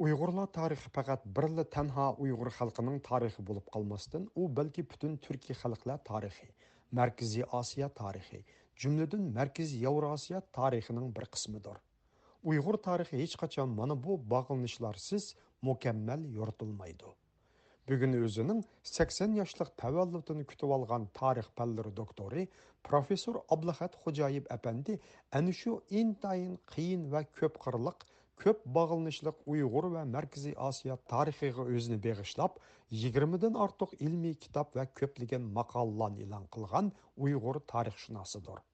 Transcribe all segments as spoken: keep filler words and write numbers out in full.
ئۇيغۇرلار تارىخى پەقەت بىرلا تەنھا ئۇيغۇر خەلقىنىڭ تارىخى بولۇپ قالماستىن، ئۇ بەلكى پۈتۈن تۈركىي خەلقلەر تارىخى، مەركىزىي ئاسىيا تارىخى، جۈملىدىن مەركىزىي ياۋراسىيا تارىخىنىڭ بىر قىسمىدۇر. ئۇيغۇر تارىخى ھېچقاچان مانا بۇ باغلىنىشلارسىز مۇكەممەل يورۇتۇلمايدۇ. بۈگۈن ئۆزىنىڭ سەكسەن ياشلىق تەۋەللۇتىنى كۈتۈۋالغان تارىخ پەنلىرى دوكتورى پروفېسسور ئابلىخەت خوجايىپ ئەپەندى ئەنە شۇ ئىنتايىن قىيىن ۋە كۆپ قىرلىق، كۆپ باغلىنىشلىق ئۇيغۇر ۋە مەركىزىي ئاسىيا تارىخىغا ئۆزىنى بېغىشلاپ، يىگىرمىدىن ئارتۇق ئىلمىي كىتاب ۋە كۆپلىگەن ماقالىلارنى ئېلان قىلغان ئۇيغۇر تارىخشۇناسىدۇر.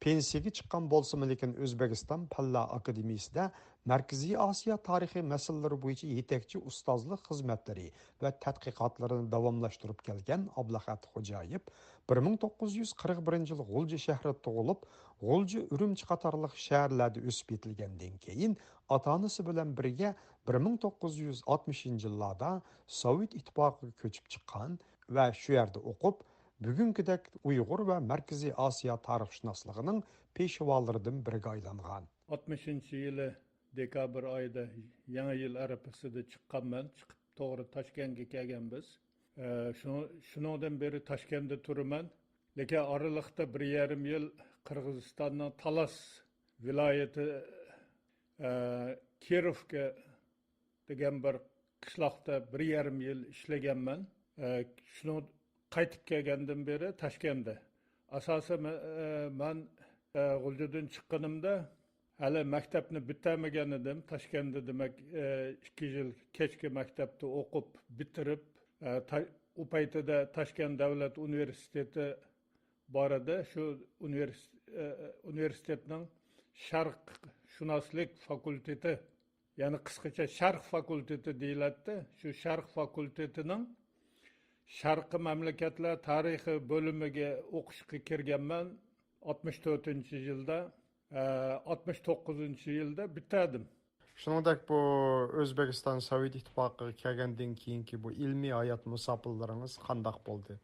پېنسىيەگە چىققان بولسىمۇ، لېكىن ئۆزبېكىستان پەنلەر ئاكادېمىيىسىدە مەركىزىي ئاسىيا تارىخى مەسىلىلىرى بويىچە يېتەكچى ئۇستازلىق خىزمەتلىرى ۋە تەتقىقاتلىرىنى داۋاملاشتۇرۇپ كەلگەن ئابلەخەت خوجايىپ بىر مىڭ توققۇز يۈز قىرىق بىرىنچى يىل غۇلجا شەھىرىدە تۇغۇلۇپ، غۇلجا، ئۈرۈمچى قاتارلىق شەھەرلەردە ئۆسۈپ يېتىلگەندىن كېيىن، ئاتا-ئانىسى بىلەن بىرگە بىر مىڭ توققۇز يۈز ئاتمىشىنچى يىللاردا سوۋېت ئىتتىپاقىغا كۆچۈپ چىققان ۋە شۇ يەردە ئوقۇپ، بۈگۈنكىدەك ئۇيغۇر ۋە مەركىزىي ئاسىيا تارىخشۇناسلىقىنىڭ پېشۋالىرىدىن بىرىگە ئايلانغان. ئاتمىشىنچى يىلى دېكابىر ئايىدا يېڭى يىل ئەرەپىسىدە چىققانمەن. چىقىپ توغرا تاشكەنتكە كەلگەنبىز. ئە، شۇ-، شۇنىڭدىن بېرى تاشكەنتتە تۇرىمەن. لېكىن ئارىلىقتا بىر يېرىم يىل قىرغىزىستاننىڭ تالاس ۋىلايىتى، ئە، كىروۋكا دېگەن بىر قىشلاقتا بىر يېرىم يىل ئىشلىگەنمەن. ئە، شۇنىڭ قايتىپ كەلگەندىن بېرى تاشكەنتتە. ئاساسەن، مە-، ئە، مەن، ئە، غۇلجىدىن چىققىنىمدا ھەلى مەكتەپنى پۈتتۈرمىگەن ئىدىم. تاشكەنتتە، دېمەك، ئە، ئىككى يىل كەچكى مەكتەپتە ئوقۇپ پۈتتۈرۈپ، ئە، تا-، ئۇ پەيتىدە تاشكەنت دۆلەت ئۇنىۋېرسىتېتى بار ئىدى. شۇ ئۇنىۋېرس-، ئە، ئۇنىۋېرسىتېتنىڭ شەرقشۇناسلىق فاكۇلتېتى، يەنى قىسقىچە شەرق فاكۇلتېتى دېيىلەتتى. شۇ شەرق فاكۇلتېتىنىڭ شەرقىي مەملىكەتلەر تارىخى بۆلۈمىگە ئوقۇشقا كىرگەنمەن ئاتمىش تۆتىنچى يىلدا، ئە، ئاتمىش توققۇزىنچى يىلدا پۈتتۈردۈم. شۇنىڭدەك بۇ ئۆزبېكىستان سوۋېت ئىتتىپاقىغا كەلگەندىن كېيىنكى بۇ ئىلمىي ھايات مۇساپىلىرىڭىز قانداق بولدى؟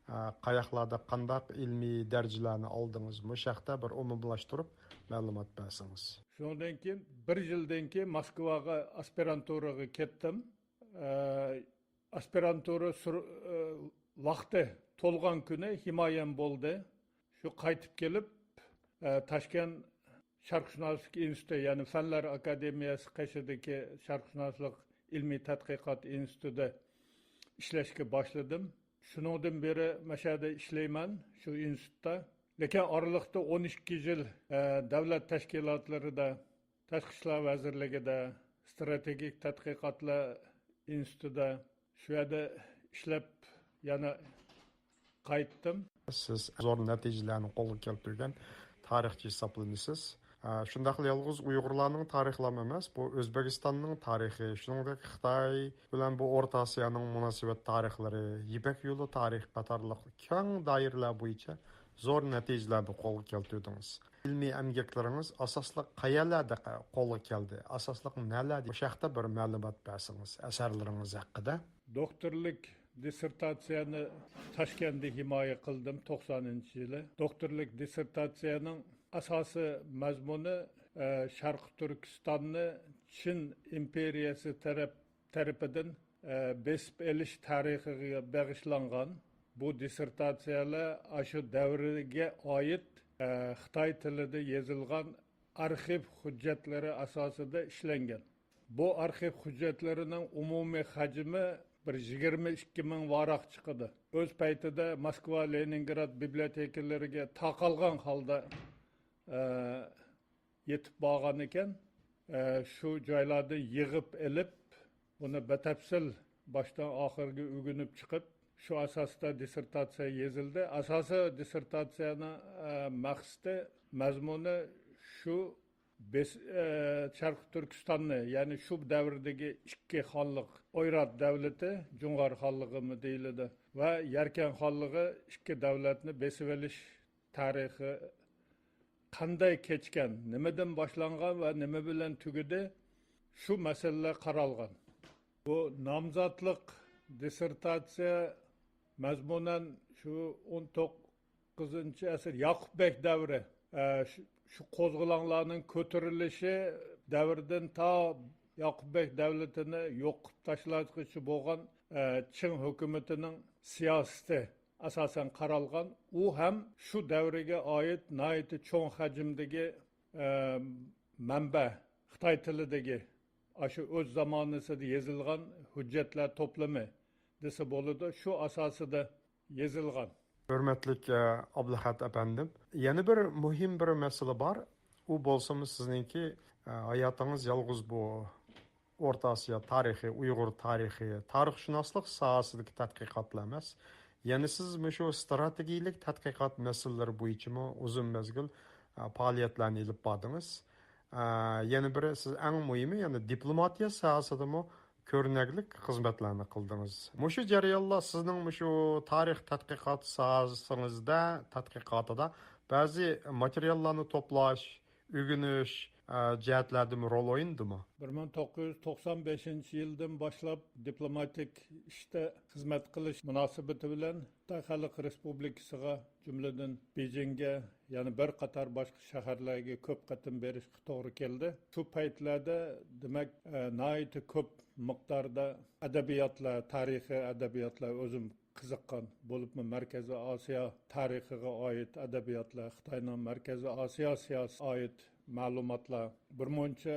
ئە، قاياقلاردا قانداق ئىلمىي دەرىجىلەرنى ئالدىڭىز؟ مۇشۇ ھەقتە بىر ئومۇملاشتۇرۇپ مەلۇمات بەرسىڭىز. شۇنىڭدىن كېيىن بىر يىلدىن كېيىن موسكۋاغا ئاسپىرانتۇراغا كەتتىم. ئە، ئاسپىرانتۇرا سۈر-، ئە، ۋاقتى تولغان كۈنى ھىمايەم بولدى. شۇ قايتىپ كېلىپ، ئە، تاشكەنت شەرقشۇناسلىق ئىنستىتۇتى، يەنى فەنلەر ئاكادېمىيەسى قېشىدىكى شەرقشۇناسلىق ئىلمىي تەتقىقات ئىنستىتۇتىدا ئىشلەشكە باشلىدىم. شۇنىڭدىن بېرى مەشەدە ئىشلەيمەن، شۇ ئىنستىتۇتتا. لېكىن ئارىلىقتا ئون ئىككى يىل، ئە، دۆلەت تەشكىلاتلىرىدا، تاشقى ئىشلار ۋەزىرلىكىدە، ئىستراتېگىك تەتقىقاتلار ئىنستىتۇتىدا، شۇ يەردە ئىشلەپ يەنە قايتتىم. سىز زور نەتىجىلەرنى قولغا كەلتۈرگەن تارىخچى ھېسابلىنىسىز. ئە، شۇنداقلا يالغۇز ئۇيغۇرلارنىڭ تارىخىلىمۇ ئەمەس، بۇ ئۆزبېكىستاننىڭ تارىخى، شۇنىڭدەك خىتاي بىلەن بۇ ئورتا ئاسىيانىڭ مۇناسىۋەت تارىخلىرى، يىپەك يولى تارىخى قاتارلىق كەڭ دائىرىلەر بويىچە زور نەتىجىلەرنى قولغا كەلتۈردىڭىز. ئىلمىي ئەمگەكلىرىڭىز ئاساسلىق قەيەرلەردە قولغا كەلدى؟ ئاساسلىق نەلەردە؟ مۇشۇ ھەقتە بىر مەلۇمات بەرسىڭىز، ئەسەرلىرىڭىز ھەققىدە. دوكتورلۇق دىسسېرتاتسىيەنى تاشكەنتتە ھىمايە قىلدىم، توقسانىنچى يىلى. دوكتورلۇق دىسسېرتاتسىيەنىڭ ئاساسىي مەزمۇنى، ئە، شەرقىي تۈركىستاننى چىن ئىمپېرىيەسى تەرەپ تەرىپىدىن، ئە، بېسىپ ئېلىش تارىخىغا بېغىشلانغان. بۇ دىسسېرتاتسىيەلەر ئاشۇ دەۋرگە ئائىت، ئە، خىتاي تىلىدا يېزىلغان ئارخىپ ھۆججەتلىرى ئاساسىدا ئىشلەنگەن. بۇ ئارخىپ ھۆججەتلىرىنىڭ ئومۇمىي ھەجمى بىر يىگىرمە ئىككى مىڭ ۋاراق چىقىدۇ. ئۆز پەيتىدە موسكۋا، لېنىنگراد بىبلىيوتېكىلىرىگە تاقالغان ھالدا، ئە، يېتىپ بارغان ئىكەن. ئە، شۇ جايلاردىن يىغىپ ئېلىپ، بۇنى بەتەپسىل باشتىن ئاخىرىغا ئۆگىنىپ چىقىپ، شۇ ئاساستا دىسسېرتاتسىيە يېزىلدى. ئاساسىي دىسسېرتاتسىيەنىڭ، ئە، مەقسىتى، مەزمۇنى شۇ بېس-، ئە، شەرقىي تۈركىستاننى، يەنى شۇ دەۋردىكى ئىككى خانلىق، ئويرات دەۋلىتى، جۇڭغار خانلىقىمۇ دېيىلىدۇ، ۋە يەركەن خانلىقى، ئىككى دەۋلەتنى بېسىۋېلىش تارىخى قانداق كەچكەن، نېمىدىن باشلانغان ۋە نېمە بىلەن تۈگىدى، شۇ مەسىلىلەر قارالغان. بۇ نامزاتلىق دىسسېرتاتسىيە مەزمۇنەن شۇ ئون توققۇزىنچى ئەسىر ياقۇپ بەگ دەۋرى، ئە، شۇ، شۇ قوزغىلاڭلارنىڭ كۆتۈرۈلۈشى دەۋرىدىن تا ياقۇپبەگ دەۋلىتىنى يوق قىلىپ تاشلاشقىچە بولغان، ئە، چىڭ ھۆكۈمىتىنىڭ سىياسىتى ئاساسەن قارالغان. ئۇ ھەم شۇ دەۋرگە ئائىت ناھايىتى چوڭ ھەجىمدىكى، ئە، مەنبە، خىتاي تىلىدىكى، ئاشۇ ئۆز زامانىسىدا يېزىلغان ھۆججەتلەر توپلىمى دېسە بولىدۇ، شۇ ئاساسىدا يېزىلغان. ھۆرمەتلىك، ئە، ئابلىخەت ئەپەندىم، يەنە بىر مۇھىم بىر مەسىلە بار. ئۇ بولسىمۇ سىزنىڭكى، ئە، ھاياتىڭىز يالغۇز بۇ ئورتا ئاسىيا تارىخى، ئۇيغۇر تارىخى، تارىخشۇناسلىق ساھەسىدىكى تەتقىقاتلا ئەمەس. يەنە سىز مۇشۇ ئىستراتېگىيىلىك تەتقىقات مەسىلىلىرى بويىچىمۇ ئۇزۇن مەزگىل، ئە، پائالىيەتلەرنى ئېلىپ باردىڭىز. ئە، يەنە بىرى، سىز ئەڭ مۇھىمى، يەنە دىپلوماتىيە ساھەسىدىمۇ كۆرنەكلىك خىزمەتلەرنى قىلدىڭىز. مۇشۇ جەريانلار سىزنىڭ مۇشۇ تارىخ تەتقىقات ساھەسىڭىزدە، تەتقىقاتىدا بەزى ماتېرىياللارنى توپلاش، ئۆگىنىش، ئە، جەھەتلەردىمۇ رول ئوينىدىمۇ؟ بىر مىڭ توققۇز يۈز توقسان بەشىنچى يىلدىن باشلاپ دىپلوماتىك ئىشتا خىزمەت قىلىش مۇناسىۋىتى بىلەن خىتاي خەلق رېسپۇبلىكىسىغا، جۈملىدىن بېيجىڭگە، يەنە بىر قاتار باشقا شەھەرلەرگە كۆپ قېتىم بېرىشقا توغرا كەلدى. شۇ پەيتلەردە، دېمەك، ئە، ناھايىتى كۆپ مىقداردا ئەدەبىياتلار، تارىخىي ئەدەبىياتلار ئۆزۈم قىزىققان، بولۇپمۇ مەركەزىي ئاسىيا تارىخىغا ئائىت ئەدەبىياتلار، خىتاينىڭ مەركەزىي ئاسىيا سىياسىتىگە ئائىت مەلۇماتلار، بىرمۇنچە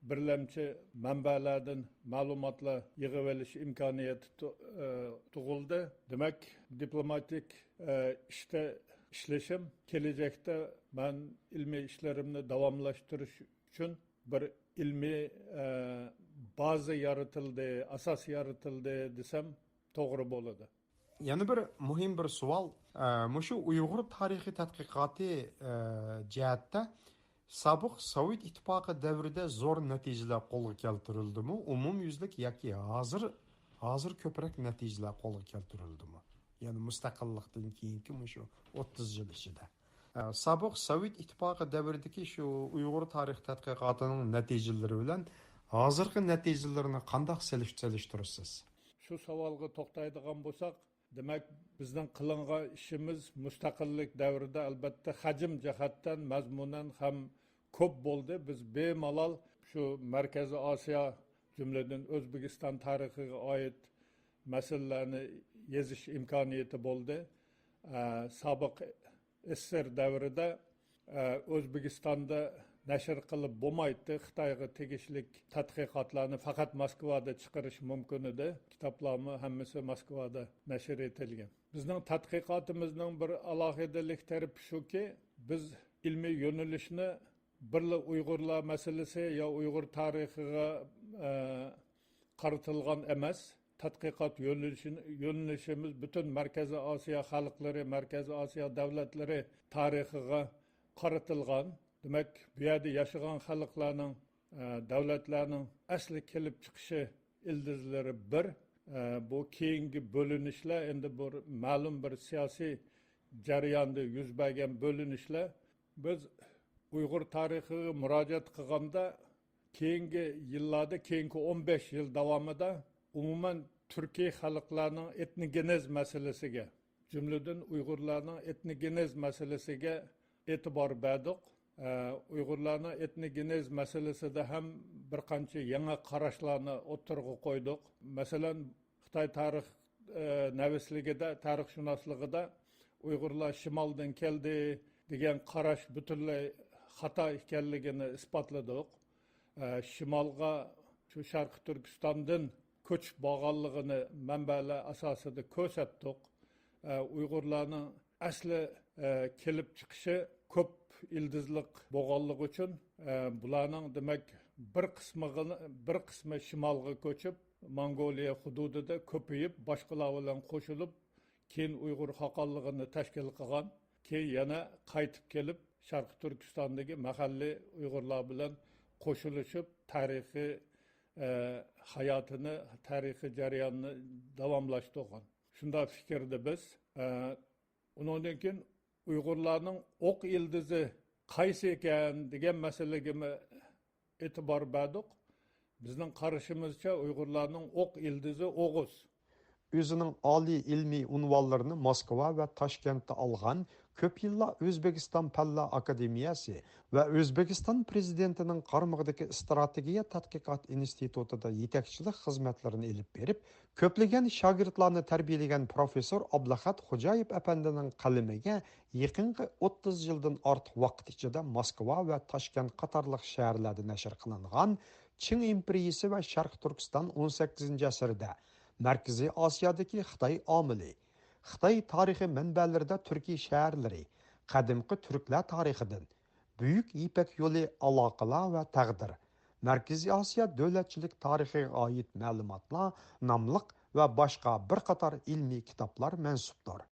بىرلەمچى مەنبەلەردىن مەلۇماتلار يىغىۋېلىش ئىمكانىيىتى تۇ-، ئە، تۇغۇلدى. دېمەك، دىپلوماتىك، ئە، ئىشتا ئىشلىشىم كېلىچەكتە مەن ئىلمىي ئىشلىرىمنى داۋاملاشتۇرۇش ئۈچۈن بىر ئىلمىي، ئە، بازا يارىتىلدى، ئاساس يارىتىلدى دېسەم توغرا بولىدۇ. يەنە بىر مۇھىم بىر سوئال، ئە، مۇشۇ ئۇيغۇر تارىخىي تەتقىقاتى، ئە، جەھەتتە سابىق سوۋېت ئىتتىپاقى دەۋرىدە زور نەتىجىلەر قولغا كەلتۈرۈلدىمۇ؟ ئومۇميۈزلۈك ياكى ھازىر، ھازىر كۆپرەك نەتىجىلەر قولغا كەلتۈرۈلدىمۇ؟ يەنى مۇستەقىللىقتىن كېيىنكى مۇشۇ ئوتتۇز يىل ئىچىدە. ئە، سابىق سوۋېت ئىتتىپاقى دەۋرىدىكى شۇ ئۇيغۇر تارىخ تەتقىقاتىنىڭ نەتىجىلىرى بىلەن ھازىرقى نەتىجىلىرىنى قانداق سېلىش-، سېلىشتۇرىسىز؟ شۇ ساۋالغا توختايدىغان بولساق، دېمەك، بىزنىڭ قىلىنغان ئىشىمىز مۇستەقىللىك دەۋرىدە، ئەلبەتتە، ھەجىم جەھەتتىن، مەزمۇنەن ھەم كۆپ بولدى. بىز بىمالال شۇ مەركەزىي ئاسىيا، جۈملىدىن ئۆزبېكىستان تارىخىغا ئائىت مەسىلىلەرنى يېزىش ئىمكانىيىتى بولدى. ئە، سابىق ئېس ئېس ئېس ئېر دەۋرىدە، ئە، ئۆزبېكىستاندا نەشر قىلىپ بولمايتتى. خىتايغا تېگىشلىك تەتقىقاتلارنى پەقەت موسكۋادا چىقىرىش مۇمكىن ئىدى. كىتابلارمۇ ھەممىسى موسكۋادا نەشر ئېتىلگەن. بىزنىڭ تەتقىقاتىمىزنىڭ بىر ئالاھىدىلىك تەرىپى شۇكى، بىز ئىلمىي يۆنىلىشنى بىرلا ئۇيغۇرلار مەسىلىسى يا ئۇيغۇر تارىخىغا، ئە، قارىتىلغان ئەمەس. تەتقىقات يۆنىلىشىن-، يۆنىلىشىمىز پۈتۈن مەركەزىي ئاسىيا خەلقلىرى، مەركەزىي ئاسىيا دۆلەتلىرى تارىخىغا قارىتىلغان. دېمەك، بۇ يەردە ياشىغان خەلقلەرنىڭ، ئە، دۆلەتلەرنىڭ ئەسلى كېلىپ چىقىشى ئىلدىزلىرى بىر. ئە، بۇ كېيىنكى بۆلۈنۈشلەر، ئەمدى بۇ مەلۇم بىر سىياسىي جەرياندا يۈز بەرگەن بۆلۈنۈشلەر. بىز ئۇيغۇر تارىخىغا مۇراجىئەت قىلغاندا، كېيىنكى يىللاردا، كېيىنكى ئون بەش يىل داۋامىدا ئومۇمەن تۈركىي خەلقلەرنىڭ ئېتنوگېنېز مەسىلىسىگە، جۈملىدىن ئۇيغۇرلارنىڭ ئېتنوگېنېز مەسىلىسىگە ئېتىبار بەردۇق. ئە، ئۇيغۇرلارنىڭ ئېتنوگېنېز مەسىلىسىدە ھەم بىر قانچە يېڭى قاراشلارنى ئوتتۇرىغا قويدۇق. مەسىلەن، خىتاي تارىخ، ئە، نەۋىسلىكىدە، تارىخشۇناسلىقىدا ئۇيغۇرلار شىمالدىن كەلدى دېگەن قاراش پۈتۈنلەي خاتا ئىكەنلىكىنى ئىسپاتلىدۇق. ئە، شىمالغا، شۇ شەرقىي تۈركىستاندىن كۆچۈپ بارغانلىقىنى مەنبەلەر ئاساسىدا كۆرسەتتۇق. ئە، ئۇيغۇرلارنىڭ ئەسلى، ئە، كېلىپ چىقىشى كۆپ ئىلدىزلىق بولغانلىقى ئۈچۈن، ئە، بۇلارنىڭ، دېمەك، بىر قىسمىغا، بىر قىسمى شىمالغا كۆچۈپ، موڭغۇلىيە ھۇدۇدىدا كۆپىيىپ، باشقىلار بىلەن قوشۇلۇپ، كېيىن ئۇيغۇر خاقانلىقىنى تەشكىل قىلغان، كېيىن يەنە قايتىپ كېلىپ، شەرقىي تۈركىستاندىكى مەھەللىي ئۇيغۇرلار بىلەن قوشۇلۇشۇپ، تارىخىي، ئە، ھاياتىنى، تارىخىي جەرياننى داۋاملاشتۇرغان. شۇنداق پىكىردە بىز. ئە، ئۇنىڭدىن كېيىن ئۇيغۇرلارنىڭ ئوق ئىلدىزى قايسى ئىكەن دېگەن مەسىلىگىمۇ ئېتىبار بەردۇق. بىزنىڭ قارىشىمىزچە، ئۇيغۇرلارنىڭ ئوق ئىلدىزى ئوغۇز. ئۆزىنىڭ ئالىي ئىلمىي ئۇنۋانلىرىنى موسكۋا ۋە تاشكەنتتە ئالغان، كۆپ يىللار ئۆزبېكىستان پەنلەر ئاكادېمىيەسى ۋە ئۆزبېكىستان پرېزىدېنتىنىڭ قارمىقىدىكى ئىستراتېگىيە تەتقىقات ئىنستىتۇتىدا يېتەكچىلىك خىزمەتلىرىنى ئېلىپ بېرىپ، كۆپلىگەن شاگىرتلارنى تەربىيەلىگەن پروفېسسور ئابلىخەت خوجايېپ ئەپەندىنىڭ قەلىمىگە يېقىنقى ئوتتۇز يىلدىن ئارتۇق ۋاقىت ئىچىدە موسكۋا ۋە تاشكەنت قاتارلىق شەھەرلەردە نەشر قىلىنغان چىڭ ئىمپېرىيىسى ۋە شەرقىي تۈركىستان ئون سەككىزىنچى ئەسىردە، مەركىزىي ئاسىيادىكى خىتاي ئامىلى، خىتاي تارىخىي مەنبەلىرىدە تۈركىي شەھەرلىرى، قەدىمكى تۈركلەر تارىخىدىن، بۈيۈك يىپەك يولى، ئالاقىلار ۋە تەقدىر، مەركىزىي ئاسىيا دۆلەتچىلىك تارىخىغا ئائىت مەلۇماتلار ناملىق ۋە باشقا بىر قاتار ئىلمىي كىتابلار مەنسۇپتۇر.